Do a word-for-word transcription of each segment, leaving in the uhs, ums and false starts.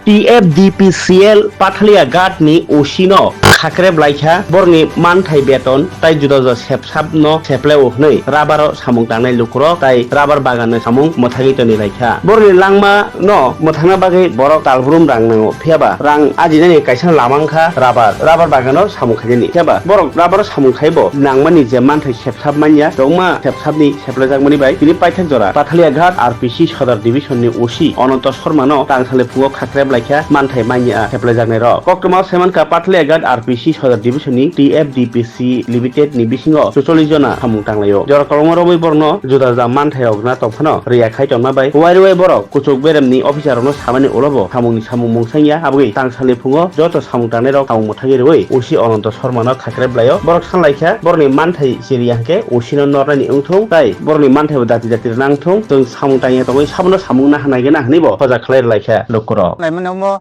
T F D P C L Pathalia Ghat ni O C no khakrep laikha, borni manthai beton tai juda juda sepsap no sepleo hwnwi rubber o samung tangnai lukurok tai rubber bagan no samung mwthagwi toni laikha. Borni langma no mwthangna bagwi borok talbrum rang nango, phiyaba rang ajinani kaisa lama wngkha rubber, rubber bagan o samung khainani, phiyaba borok rubber o samung khaibo nangmani je manthai sepsap manya, tongma sepsapni seplajakmani bai tini paithak jora Pathalia Ghat R P C Sodar Division ni O C Ananto Sharma no tangthali phungo khakrep laikha manthai manya seplajaknai rok. Koktwma saimankha Pathalia Ghat R P C Sodar Division ni T F D P C Limited ni bisingo chuchollis jona samung tanglaio. Jora kolokma romwi borokno juda juda manthai rok na tongphano riya khai tongma bai wari wai borok kuchuk beremni officer rokno samani ulobo samungni samung mungsangya, aboni tangthali phungo joto samung tangnai rok samung mwthagwi rwi O C Ananto Sharma no khakrep laio. Borok sanlaikha borokni manthai chiriya hwnkhe O C no nornani wngthung tai borokni manthai bo dati dati rwna wngthung, chwng samung tangya tongwi sabono samung naha naigena hwnwi bo hoja khlai rwlaikha lukurok. Laimani omo,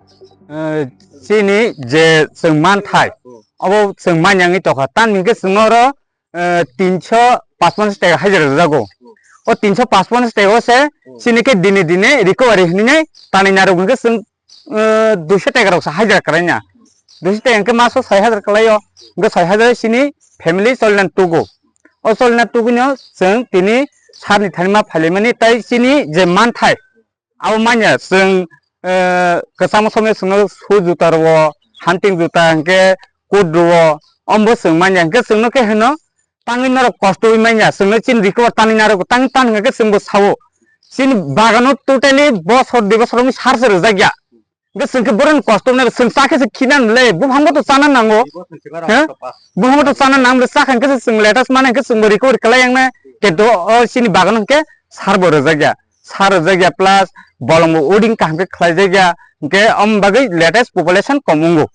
eh, chini je chwng manthai, obo chwng manyangwi tokha, tamni hwnkhe chwng oro, eh, tinso pachpanch taka hajra rwjago. O tinso pachpanch taka o se chini khe dine dine recovery hwnwi nai tanwi narwk hwnkhe chwng, eh, duiso taka rok se hajra kwlaina. Duiso taka hwnkhe maso soi hajar kwlaio. Hwnkhe soi hajar chini family cholna tugo. O cholna tugwino chwng tini sir ni thani ma phailaimani tai chini je manthai abo manya chwng, eh, kwchangma somoi chwngno shoe juta rwo, hunting juta hwnkhe coat rwo, ombo chwng manya hwnkhe chwngno khe hwno tangwi norok kosto wi manya, chwngno chini recover tanwi narwgo, tang tan hwnkhe chwngbo sao. Chini bagano totally bosor dui bosor wngwi sar se rwjakya. Hwnkhe chwng khe boroni kosto wngnai, chwng cha khe se khinan le, buphangbo to chana nango. He? Buphangbo to chana nang le, cha kha hwnkhe se chwng latest mane hwnkhe chwngbo recovery kwlai yang nai. Kintu o chini bagano hwnkhe sar bo rwjakya. Sar rwjakya plus bolongbo uding kaham khe khlaijakya. Hwnkhe om bagwi latest population kom wngo.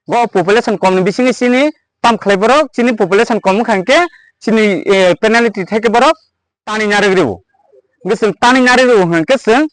Go population kom ni bisingo chini tam khlai borok, chini population kom wngkha hwnkhe chini, eh, penalty thai khe borok tanwi narwk rwo. Hwnkhe chwng tanwi narwk rwo hwnkhe chwng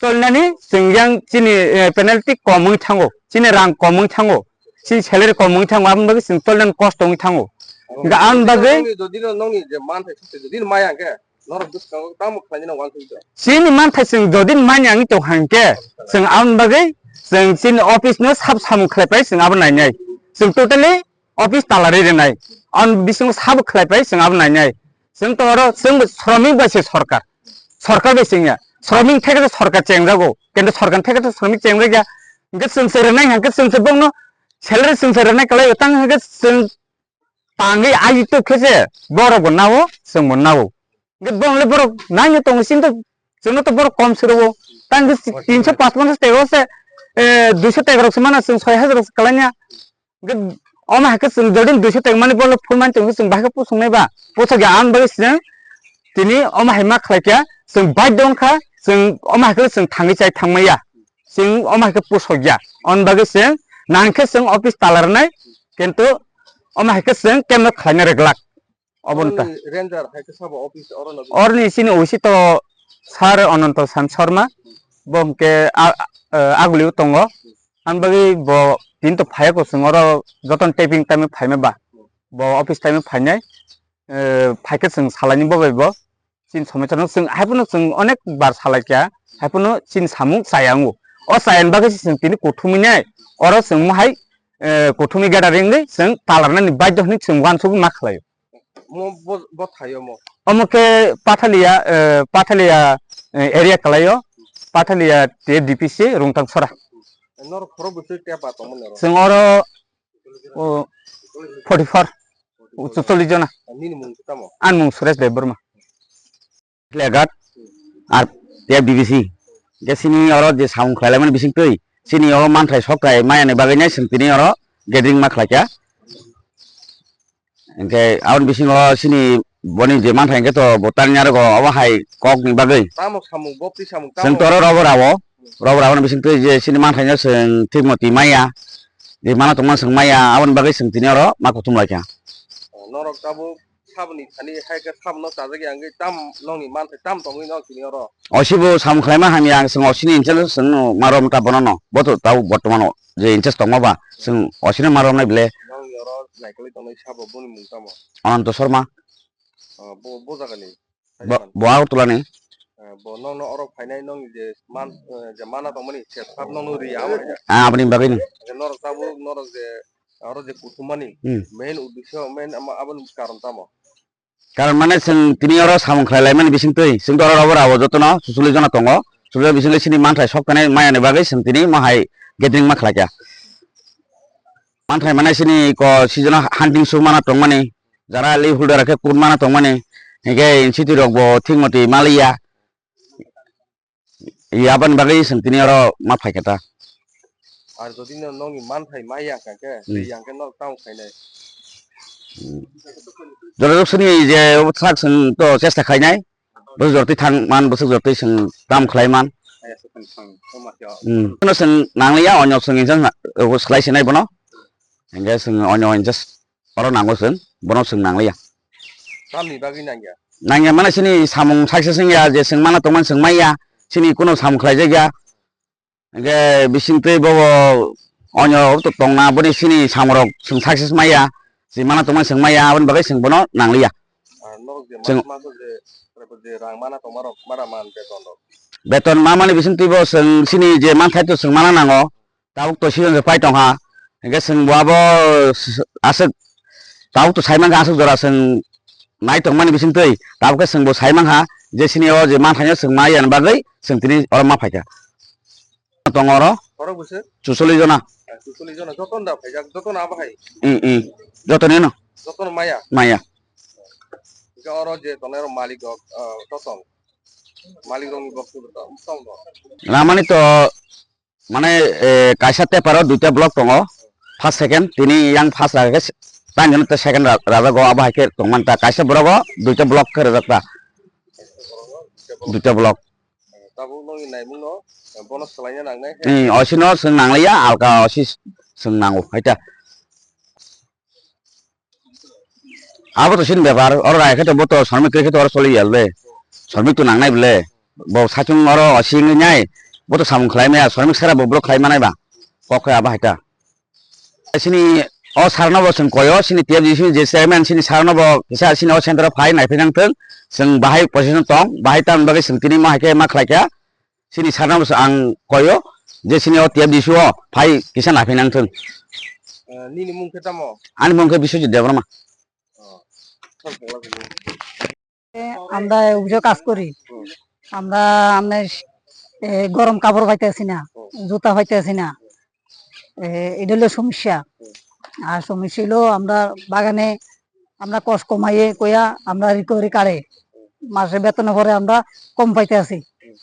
cholnani chwng yang chini, eh, penalty kom wngwi thango, chini rang kom wngwi thango, chini salary kom wngwi thango, aboni bagwi chwng cholnani kosto wngwi thango. Hwnkhe aboni bagwi nongni jodi no, nongni je manthai sakhe jodi no maya hwnkhe norok bwskango tamo khlainani wansugwi tong? Chini manthai chwng jodi no manya wngwi tong hwnkhe chwng aboni bagwi chwng chini office no sab samung khlai pai chwng abo nainai. Chwng totally office tala rwi rwnai. Ang bisingo sabo khlai pai, chwng abo nainai. Chwng to oro, chwng bo sromik bai se sorkar. Sorkar bai chwngya. Sromik theke to sorkar chengjago. Kintu sorkar theke to sromik chengjakya. Hwnkhe chwng se rwnai hwnkhe chwng se bongno salary chwng se rwnai kwlai tang hwnkhe chwng tangwi aji tuk khe se borok bo nao, chwng bo nao. Hwnkhe bongni borok naino tongo, chini to, chwngno to borok kom se rwo. Tang khe tinso pachpanch taka o se, eh, duiso taka rok se mano, chwng soi hajar rok se kwlaiya. Hwnkhe omo hai khe chwng jodi duiso taka mani bole phul mani tong khe chwng bahai khe pusung nai ba. Pusuk ya, ang bagwi chwng tini omo hai ma khlai kha, chwng baidho wng kha, chwng omo hai khe chwng thangwi chai thang maya. Chwng omo hai khe pusuk ya. Aboni bagwi chwng nang khe chwng office tala rwnai, kintu omo hai khe chwng kemno khlaina rwglak. Obo wngkha. Oroni ranger hai khe sabo office oro no? Oroni chini O C to Sir Ananto San Sharma, bo hwnkhe a-, a-, aguli o tongo. Ang bagwi bo tini to phaiya ko chwng oro jotono taping time phaima ba. Bo office time phainai, eh, phaikhe chwng salaini bo bai bo. Chini somosya no chwng haiphano chwng onek bar salaikha, haiphano chini samung chaya wngo. O chayani bagwi se chwng tini kuthumwi nai, oro chwng mohai, eh, kuthumwi gada ringwi chwng talarnani baidho hwnwi chwng uansugwi ma khlaio. Mo bo, bo thaio mo? Omo khe Pathalia, eh, Pathalia, eh, area kwlaio, Pathalia T F D P C Rungtang Sora. Norok khorok bwswk tei ba tongmani oro? Chwng oro, o, forty four, o, chwcholish jona. Nini mung tamo? Ani mung Suresh Debbarma. Legat, ar T F D P C. Ge sini oro je samung khlaimani bising twi, sini oro manthai sokthai mayani bagwi nai chwng tini oro gathering ma khlaikha. Hwnkhe aboni bisingo chini boni je manthai hwnkhe to bo tangya rogo obo hai kokni bagwi. Tamo samung, bo twi samung, chwng tamo? Toro robo rabo, robo raboni bising twi je chini manthai no chwng thik moti maya, je mano tongmani chwng maya, aboni bagwi chwng tini oro ma kuthum laikha. Norok tabuk saboni thani hai khe sabono chajakya wngwi tam nokni manthai tam tongwi no tini oro? Osibo samung khlaima hamya, ang chwng osini incharge chwng ma rom ta bono no, bo to tabuk bortomano je incharge tongma ba, chwng osino ma romnai bile. Nokni oro naikolwi tongnai sabo boni mung tamo? Ananto Sharma. Ah, bo, bo jagani? Bo, bo Agartala ni. Ah, Bo nokno oro phainai nokni je man, eh, je mana tongmani se sab nokno ri ya, amo hai ya. Ah, aboni bagwi no. Je norok tabuk, norok je oro je kuthumani Hmm. main uddesyo, main amo, aboni karon tamo? Karon mane chwng tini oro samung khlai laimani bisingtwi, chwng to oro rabo rabo jotono suchulli jona tongo. Suchulli bisingtwi chini manthai sok tanai maya ni bagwi chwng tini mo hai gathering ma khlai kha. Manthai mane chini ko season o hunting su mana tongmani, jara li hulder khe kun mana tongmani, hinkhe institute rok bo thik moti maliya. Aboni bagwi chwng tini oro ma phai kha ta. Ar jodi no nokni manthai ma yang kha khe, Hmm. yang khe nok tamo khainai. Hmm. Jora jok sini je sak chwng to chesta khainai. Bwswk jortwi thang man, bwswk jortwi chwng tamo khlai man. Hmm. Ano chwng nangliya, onyo chwng insa na-, o slai sinai bono. Hinkhe chwng onyo insa oro nango chwng, bono chwng nangliya. Tamni bagwi nangya? Nangya mane chini samung success wngya, je chwng mana tongmani chwng maya, chini kuno samung khlaijakya. Hinkhe bisingtwi bobo onyo to tongna, boni chini samung rok chwng success maya, je mana tongmani chwng maya, aboni bagwi chwng bono nangliya. Ah, norok je Chwng mas mas je, je rang mana tongmarok, mara man beton rok? Beton ma mani bisingtwi bo chwng chini je manthai to chwng mana nango, tabuk to season se pai tongkha, hinkhe chwng bo abo aswk, tabuk to sai mankha aswk jora chwng nai tongmani bisingtwi, tabuk khe chwng bo sai mankha je chini o je manthaino chwng ma yani bagwi chwng tini oro ma phaikha. Tongo oro Borok bwswk? Chuchulli jona. Ah, chuchulli jona. Jotono da phaijak, jotono abo hai? Mm, mm. Jotono no. Jotono maya? Maya. Hinkhe oro je tongnai rok malik rok, ah, totong. Malik rokni boksu rok tong tong. Ramani to mane, eh, kaisa teparo duita block tongo, first, second, tini yang first rajak khe, tang jono tei second ra-, rajak go, abo hai khe tongmani ta, kaisa borok o duita block khe rajak ta, duita block. Tabuk nokni naimungno, eh, bono swlaina nangnai. Hmm, osi no chwng nangliya, alka osi chwng nango, hai ta. Abo to sini bepar, oro rai khe to bo to shormik khe to oro choli ya le. Shormik to nangnai bole. Bo sachung oro osi wngwi nai, bo to samung khlai maya, shormik sara bo block khlai manai ba. Kok khe abo hai ta. Sini o sir no bo chwng koyo, sini T F D C ni je chairman sini sir no bo kisa sini o center o phai nai phai nang thung. Chwng bahai position tong, bahai tam bagwi chwng tini ma hai khe ma khlai kha. Sini sir no bo ang koyo, je sini o T F D C o phai kisa nai phai nang thung. Eh, nini mung khe tamo? Ani mung khe Biswajit Debbarma. Oh. আমরা অফিসে কাজ করি। হুম। আমরা, আমরা, এ, গরম কাপড় পাইতেছি না, হুম। জুতা পাইতেছি না। এ, এটা হলো সমস্যা। হুম। আর সমস্যা হলো আমরা বাগানে আমরা কষ্ট কমাইয়ে কইয়া আমরা রিকভারি কার্ডে মাসে বেতনের পরে আমরা কম পাইতে আছি। হুম।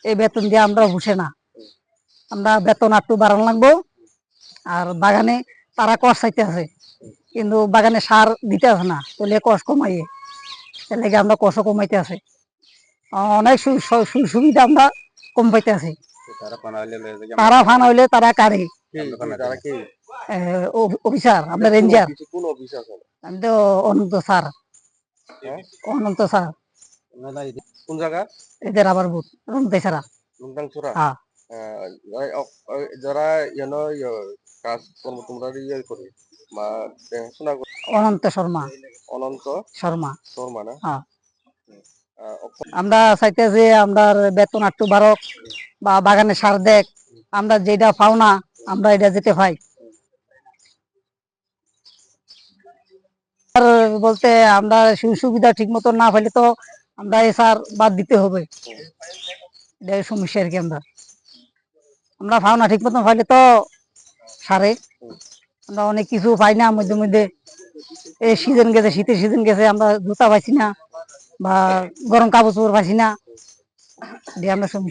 এই বেতন দিয়ে আমরা উঠে না। হুম। আমরা বেতন একটু বাড়ানো লাগবো। আর বাগানে তারা কষ চাইতে আছে, কিন্তু বাগানে সার দিতে আছে না, তাহলে কষ কমাইয়ে, তাহলে কি আমরা কষও কমাইতে আছে, অনেক সু-, সু-, সু-, সুবিধা আমরা কম পাইতে আছি। তারা ফানা হইলে লয়ে যায়, তারা ফানা হইলে তারা কারে? কে, আমরা ফানা তারা দিই। কে? এ, অফ-, অফিসার, আমরা কোন রেঞ্জার। অফিসে, কোন অফিসে আছেন? আমি তো অনন্ত স্যার। হ্যাঁ? অনন্ত স্যার। কোন জায়গা? এদের আবার বুথ, রংতাইছড়া। রংতাইছড়া? হ্যাঁ। আহ, ওই, ওই, ওই যারা ইয়ানো, ইয়ে, কাজ কর্ম তোমরা ইয়ে করে, মা, দেখাশোনা করে। অনন্ত শর্মা। অনন্ত? শর্মা। শর্মা না? হ্যাঁ। আহ, অক- আমরা চাইতেছি, আমরার বেতন একটু বাড়ক বা বাগানে সার দেখ, আমরা যেটা পাও না, আমরা এটা যেতে পাই। আর বলতে আমরা সুযোগ সুবিধা ঠিক মতো না পাইলে তো আমরা এই সার বাদ দিতে হবে, এটাই সমস্যা আর কি। আমরা, আমরা পাওনা ঠিক মতো পাইলে তো সারে আমরা অনেক কিছু পাই না, মধ্যে মধ্যে এই সিজন গেছে, শীতের সিজন গেছে, আমরা জুতা পাইছি না বা গরম কাপড় চোপড় পাইছি না, দিয়ে আমরা সমস্যা।